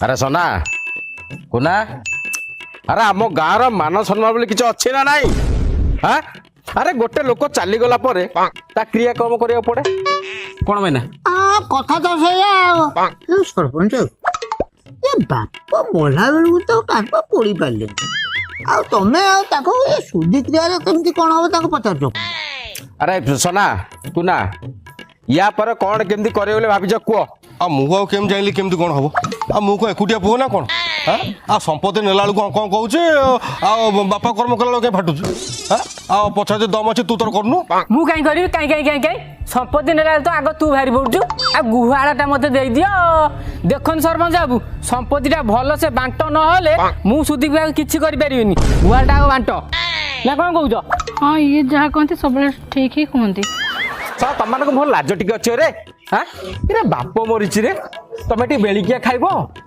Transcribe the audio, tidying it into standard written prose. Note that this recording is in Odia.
ଆରେ ସନା, କୁନା, ଆରେ ଆମ ଗାଁର ମାନ ସମ୍ମାନ ବୋଲି କିଛି ଅଛି ନା ନାଇଁ? ହଁ, ଆରେ ଗୋଟେ ଲୋକ ଚାଲିଗଲା ପରେ ତା କ୍ରିୟାକର୍ମ କରିବାକୁ ପଡେ। କଣ ଭାଇନା? ହଁ, କଥା ତ ସେଇଆ। ଆଉ ଏ ସରପଞ୍ଚ, ଏ ବାପ ମଲା ବେଳକୁ ତ ତାଙ୍କ ପୋଡ଼ି ପାରିଲେନି, ଆଉ ତମେ ଆଉ ତାକୁ ଏ ଶୁଦ୍ଧି କ୍ରିୟାରେ କେମିତି କଣ ହବ ତାକୁ ପଚାରୁଛ? ଆରେ ସନା, କୁନା, ୟା ପରେ କଣ କେମିତି କରିବ ବୋଲି ଭାବିଛ, କୁହ। ଆଉ ମୁଁ ଆଉ କେମିତି ଜାଣିଲି କେମିତି କ'ଣ ହବ? ଆଉ ମୁଁ କ'ଣ ଏକୁଟିଆ ପୁଅ ନା କ'ଣ? ହାଁ, ଆଉ ସମ୍ପତ୍ତି ନେଲା ବେଳକୁ କ'ଣ କ'ଣ କହୁଛି, ଆଉ ବାପା କର୍ମ କଲା ବେଳକୁ କାଇଁ ଫାଟୁଛୁ? ହାଁ, ଆଉ ପଛରେ ଯଦି ଦମ ଅଛି, ତୁ ତୋର କରୁନୁ। ମୁଁ କାହିଁ କରିବି? କାହିଁ କାହିଁ କାହିଁ କାହିଁ? ସମ୍ପତ୍ତି ନେଲା ବେଳେ ତ ଆଗ ତୁ ବାହାରି ପଡୁଛୁ। ଆଉ ଗୁହାଳଟା ମତେ ଦେଇଦିଅ। ଦେଖନ୍ତୁ ସରପଞ୍ଚ ବାବୁ, ସମ୍ପତ୍ତିଟା ଭଲସେ ବାଣ୍ଟ, ନହେଲେ ମୁଁ ସୁଧି କିଛି କରିପାରିବିନି। ଗୁହାଳଟା ଆଗ ବାଣ୍ଟ ନା କଣ କହୁଛ? ହଁ, ଇଏ ଯାହା କହନ୍ତି ସବୁବେଳେ ଠିକ ହିଁ କୁହନ୍ତି। ଶଳା, ତମମାନଙ୍କୁ ମୋର ଲାଜ ଟିକେ ଅଛି ରେ? ହାଁ, ଏରେ ବାପ ମରିଛି ରେ, ତମେ ଟିକେ ବେଳିକିଆ ଖାଇବ।